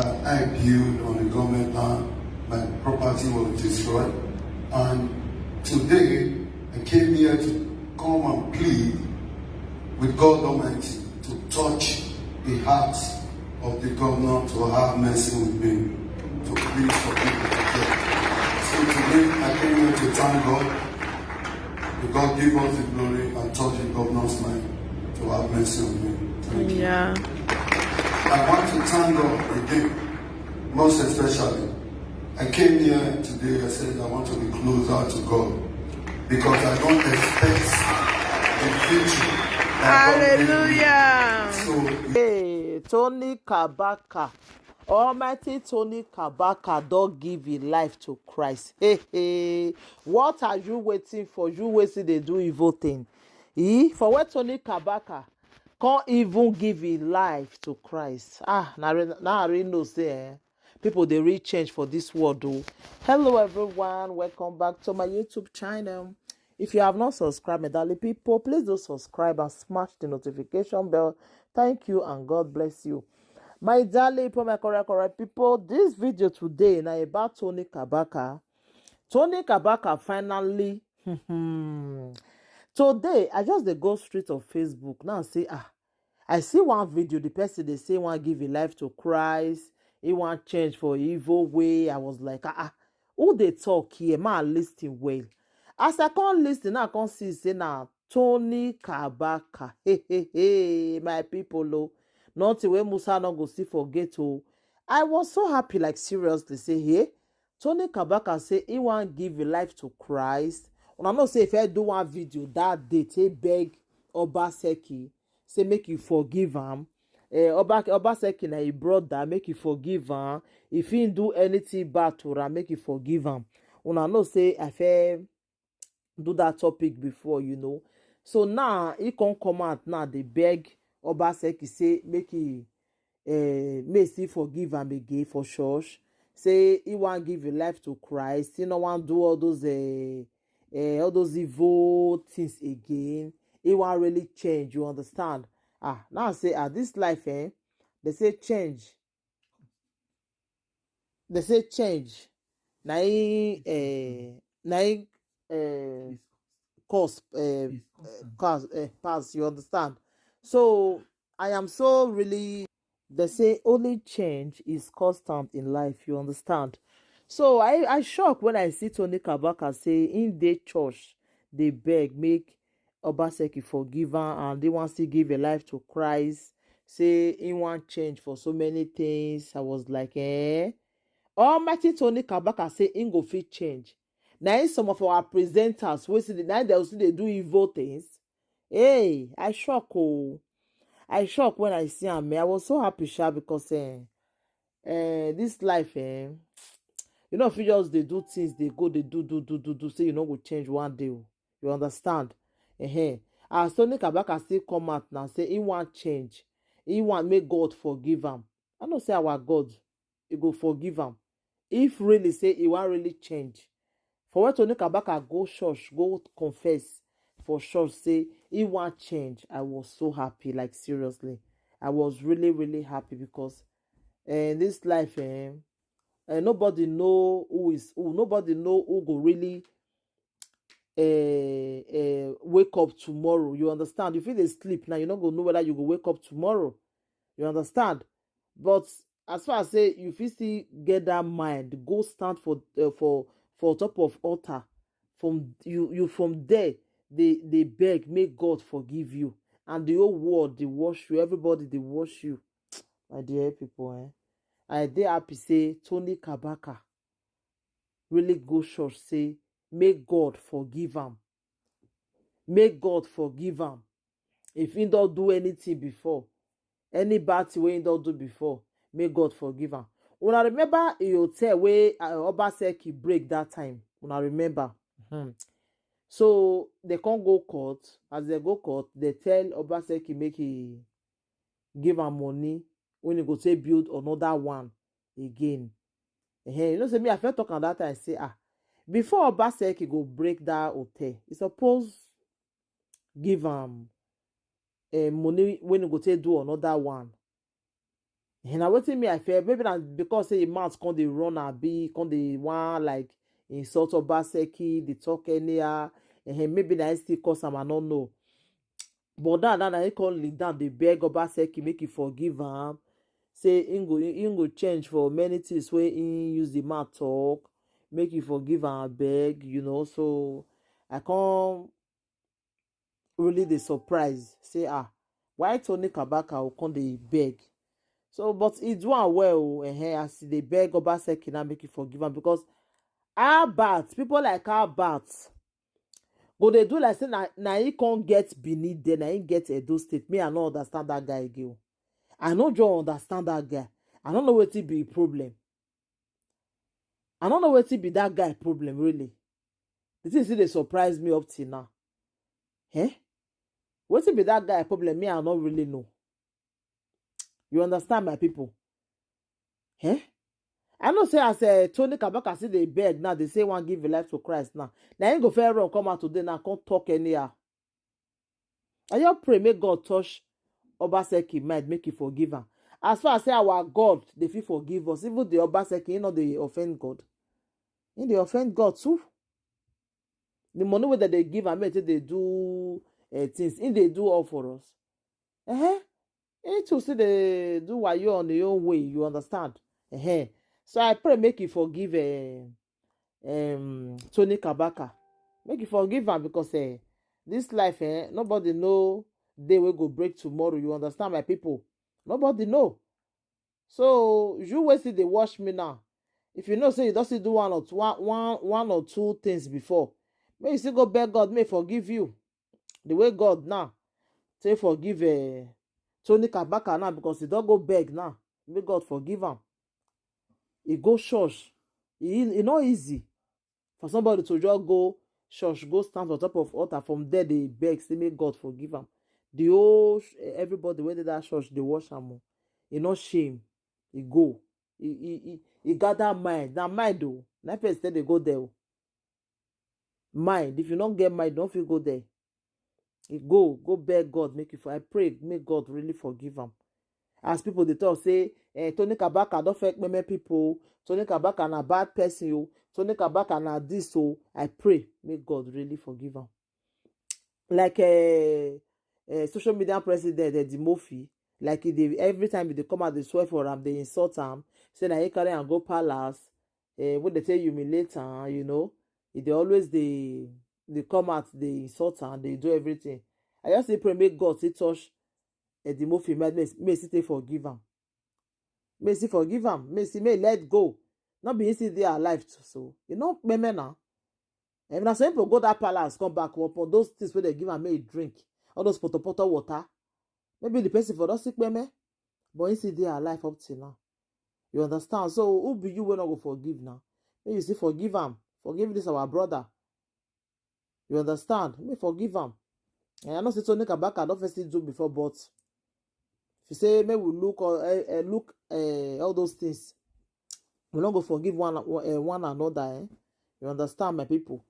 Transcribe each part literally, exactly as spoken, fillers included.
I built on the government land, my property was destroyed. And today, I came here to come and plead with God Almighty to touch the heart of the governor to have mercy with me, to please forgive me. So today, I came here to thank God. May God give us the glory and touch the governor's mind to have mercy on me. Thank you. Yeah. I want to thank God again, most especially. I came here today, I said I want to be closer to God because I don't expect the future that God gave me. Hallelujah. So, hey, Tony Kabaka. Almighty Tony Kabaka don't give his life to Christ. Hey, hey. What are you waiting for? You waiting they do evil thing. Eh? For where Tony Kabaka can't even give his life to Christ. Ah, now, now I really know say, eh, people they reach change for this world though. Hello everyone, welcome back to my YouTube channel. If you have not subscribed, my darling people, please do subscribe and smash the notification bell. Thank you and God bless you. My darling people, my correct, correct people, this video today now about Tony Kabaka. Tony Kabaka finally. Today, I just dey go straight on Facebook now say, ah, I see one video, the person they say one give a life to Christ, he want change for evil way. I was like, ah, ah, who they talk here? Man, listen well. As I can't listen, I can't see say now Tony Kabaka. Hey, hey, hey, my people, oh, nothing where Musa not go see forget. Oh, I was so happy, like seriously, say, hey, Tony Kabaka say he want give a life to Christ. When I know say if I do one video that day, take beg Obaseki, say make you forgive him. Eh, Oba, Obaseki na his brother, make you forgive him. If he do anything bad to her, make you forgive him. When I know say I fair do that topic before, you know. So now he can't come out now, they beg Obaseki say make he, eh, may see forgive him again for church. Say he want give a life to Christ. He no want do all those, eh, eh, all those evil things again. He want really change. You understand? Ah, now I say, ah, this life, eh, they say change. They say change. Na him, eh, na him, eh, cause, eh, cause, eh, pass. You understand? So I am so really. They say only change is constant in life. You understand? So I, I shock when I see Tony Kabaka say in the church they beg make Obaseki forgive him and they want to give a life to Christ. Say he want change for so many things. I was like, eh? Almighty Tony Kabaka say he go fit change. Now, some of our presenters, we see the night they will see they do evil things. Hey, I shock. Oh, I shock when I see him. I was so happy, sha, because, eh, eh, this life, eh, you know, if you just they do things, they go, they do, do, do, do, do. Say you know go change one day. Oh. You understand? Uh-huh. As Tony Kabaka still come out now, say he want change. He want make God forgive him. I know say our God, he go forgive him. If really say he want really change. For when Tony Kabaka go church, go confess for church, say he want change. I was so happy, like seriously. I was really, really happy because, eh, in this life, eh, eh, nobody know who is who. Nobody know who go really, eh, eh, wake up tomorrow. You understand? If you dey sleep now, you no go know whether you go wake up tomorrow. You understand? But as far as say you fit still get that mind, go stand for, uh, for, for top of altar. From you, you from there, they, they beg, make God forgive you. And the whole world, they wash you. Everybody, they wash you. My dear people, eh? I dey happy say Tony Kabaka really go church say make God forgive him. Make God forgive him. If he don't do anything before, any bad thing wey he don't do before, make God forgive him. Una remember a hotel wey, uh, Obaseki break that time. Una remember? Hmm. So they can't go court. As they go court, they tell Obaseki make he give am money when he go take build another one again. Ehen, you know say me, I fit talk am that time, say, ah, before Obaseki go break that hotel, he suppose give am, eh, money when he go take do another one. And na wetin me I fear, maybe na because say him mouth come dey run, abi come dey wan, like, insult Obaseki, dey talk anyhow. And maybe na him still cause am, I no know. But that, that na him come lean down dey beg Obaseki make he forgive am. Say him go, him go change for many things wey him use the mouth talk, make he forgive am, abeg, you know. So I come really dey surprise, say, ah, why Tony Kabaka go come dey beg? So, but he do am well o, eh, as he dey beg Obaseki now make he forgive am, because Albert, people like Albert, go dey do like say na, na he come get Benin there, na he get Edo State. Me, I no understand that guy again o. I no just understand that guy. I no know wetin be him problem. I no know wetin be that guy problem, really. The thing still dey surprise me up till now. Eh? Wetin be that guy problem? Me, I no really know. You understand, my people? Eh? I know say as, eh, Tony Kabaka still dey beg now, dey say wan give him life to Christ now. Na him go first run come out today now, come talk anyhow. I just pray make God touch Obaseki mind, make he forgive am. As far as say our God dey fit forgive us, even the Obaseki, he no dey offend God. He dey offend God too. The money wey dem dey give am, make e take dey do, eh, things, he dey do all for us. Uh-huh. He too still dey do wayo on him own way, you understand? Uh-huh. So I pray make he forgive, eh, um, Tony Kabaka. Make he forgive am because, eh, this life, eh, nobody know day wey go break tomorrow. You understand, my people? Nobody know. So you wey still dey watch me now, if you know say you don still do one or two, one, one, one or two things before, make you still go beg God make he forgive you. The way God now take forgive, eh, Tony Kabaka now, because he don go beg now, make God forgive am. He go church. E, e no easy for somebody to just go church, go stand on top of altar, from there dey beg say make God forgive am. The whole sh-, everybody wey dey that church dey watch am o. E no shame. E go. E, e, e, e gather mind. Na mind o. Na person take dey go there o. Mind. If you no get mind, you no fit go there. E go, go beg God make you for. I pray make God really forgive am. As people dey talk say, eh, Tony Kabaka don fake many people. Tony Kabaka na bad person o. Tony Kabaka na this o. I pray make God really forgive am. Like, eh, eh, social media president Eddie Murphy, like, he dey, every time he dey come out, dey swear for am, dey insult am, say na he carry am go palace, eh, wey dey take humiliate am, you know. He dey always dey, dey come out, dey insult am, dey do everything. I just say pray make God still touch Eddie Murphy, make, make, make he still take forgive am. Make he still forgive am, make he still, make he let go. No be he still dey alive too, so e no kpeme na. If na some people go that palace, come back upon those things wey dem give am make he drink, all those poto poto water, maybe the person for don still kpeme, but he still dey alive up till now. You understand? So who be you wey no go forgive now? Make you still forgive am. Forgive this our brother. You understand? Make forgive am. And I know say Tony Kabaka don first do before, but if you say make we look, uh, uh, look, uh, all those things, we no go forgive one, uh, one another. Eh? You understand, my people?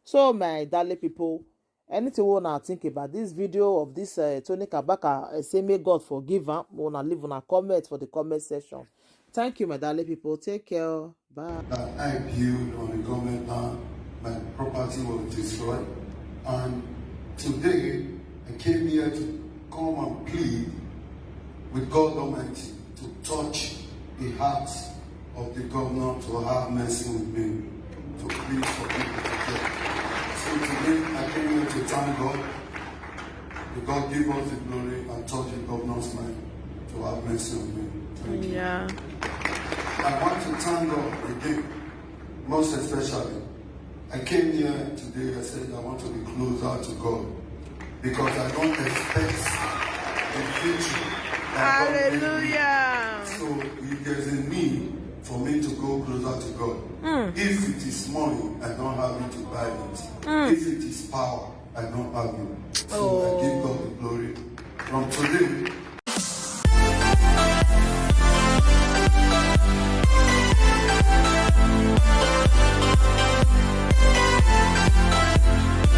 So, my darling people, anything we wanna think about this video of this, uh, Tony Kabaka, uh, say may God forgive am, we wanna leave una comment for the comment section. Thank you, my darling people. Take care. Bye. That I build on the government land, my property was destroyed. And today, I came here to come and plead with God Almighty to touch the heart of the governor to have mercy with me, to plead for me. So today, I came here to thank God. May God give us the glory and touch the governor's mind to have mercy on me. Thank you. Yeah. I want to thank God again, most especially. I came here today, I said I want to be closer to God because I don't expect the future that God gave me. Hallelujah. So if there's a need for me to go closer to God, if it is money, I don't have it to buy it. If it is power, I don't have it. So I give God the glory. From today,